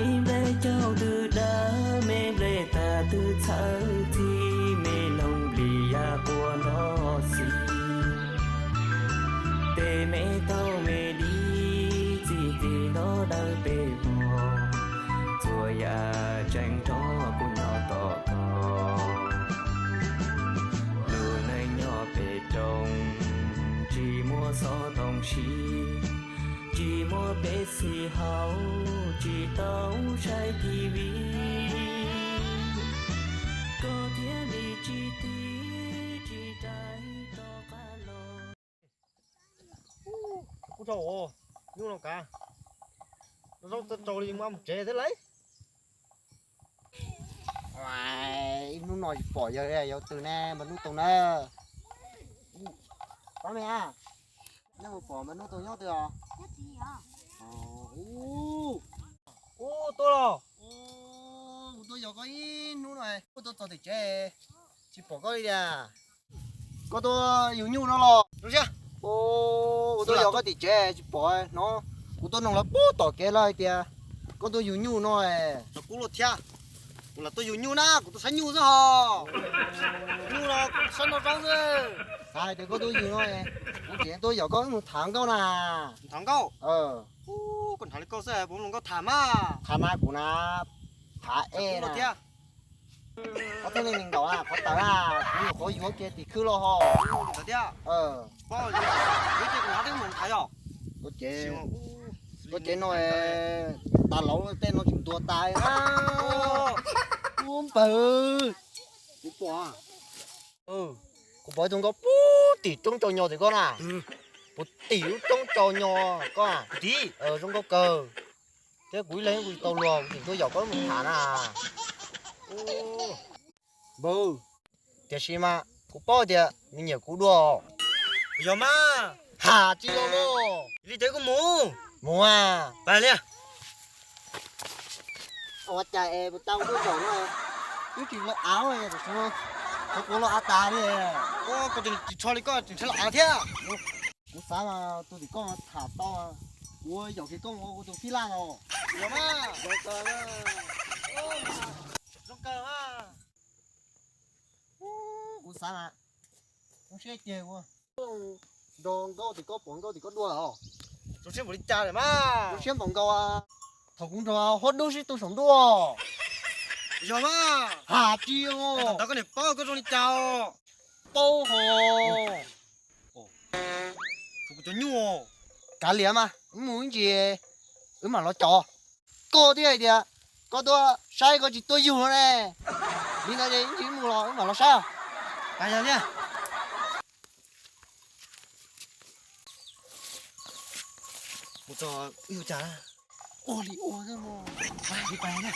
Ib nplej caug twb dawb, me nplej tag twb txhawv txij, me noog nplig ya quaj nrov xis. Tej me taub me di txi txiv nrov dawb pes vog, txhua yam tseem nrog kuv nyob tos koj. Lub neej nyob pem roob, tsis muaj xov tooj sib, tsis muaj peb xis haus, tsis tau saib T V. Koj thiaj li tsis tig, tsis rais rov qab los. Kuv tau nyuj no kav, zaub txawj tsau li, mus tsev thiab lauj. Ib hnub no tsis pom yawg, yawg twg ne, Npawg Hnub Toog na. Pab me a, nej mus pom Npawg Hnub Toog nyob twg os? Ub, tuaj los. Kuv tuaj yos koj ib hnub no, kuv tuaj txog tim tsev tsis pom koj li tiag. Koj tuaj yug nyuj no los? Kuv tuaj yos koj tim tsev tsis pom no. Kuv tuaj noog lawv puag tom kev lawv hais tias koj tuaj yug nyuj no. Kuv los thiab, kuv los tuaj yug nyuj na, kuv tuaj saib nyuj xwb hos. Nyuj no saib noj zaub xwb. Xav hais tias koj tuaj yug no, kuv tseem tuaj yos koj wb mus tham nkauj na. Tham nkauj? Koj tham li koj xwb, puas mloog nkauj tham mas? Tham mas kuv na, tham es na. Koj thiaj li nees nkaum na, qhov tawm na, kuv nyuam qhuav yuav kiag tim khw los hos. Ntawd thiab. Pab, kuv nrog koj mus tham yom. Koj cev, koj cev no tas lauv tej no tsis ntuag tas na. Ub npawg, kuv pom, kuv pom ib tug nkauj puag tim roob tsau nyos tim koj na. Puag tim lub roob tsau nyos koj, zoo nkauj kawg. Thiab kuv ib leeg kuv tsis tau luag, kuv tseem tuaj yos koj mus tham na. Npawg, tiam sis mas kuv paub tias nws nyiam kuv dua. Yog mas. Ham tsis los mus. Li ces kuv mus. Mus a. Pab li. Ua cas es puas tau tuaj zaum no, wb tsis lawv av, qhov kuv los av tas li. Koj tsis tsho li koj tseem lawv av thiab. Kuv xav mas tus tim koj tham tau, kuv yaum kiag koj ua kuv tus fib laj os. Yog mas. Zoo kawg, zoo kawg mas. Kuv xav mas, kuv siab tiag ua nrog nkauj tim koj pom nkauj tim koj dua os. Zoo siab npaum li cas lawm mas. Zoo siab npaum nkaus thaum kuv nrog Huab Dub sib tu saum ntuj. Yog mas. Ham tsis os. Thaum ntawd koj niam paub koj zoo li cas os. Paub hos. Kuv cov nyuj. Kav liam mas, wb mus ib ntsis, wb mam los cov. Koj thiaj hais tias koj tuaj saib koj tsis tuaj yug no ne. Li ntawd ces ib ntsis wb mus los wb mam los saib os. Yog thiab. Mus txog wb yuav cas? Ua li ua xwb mog. Pais li pais na.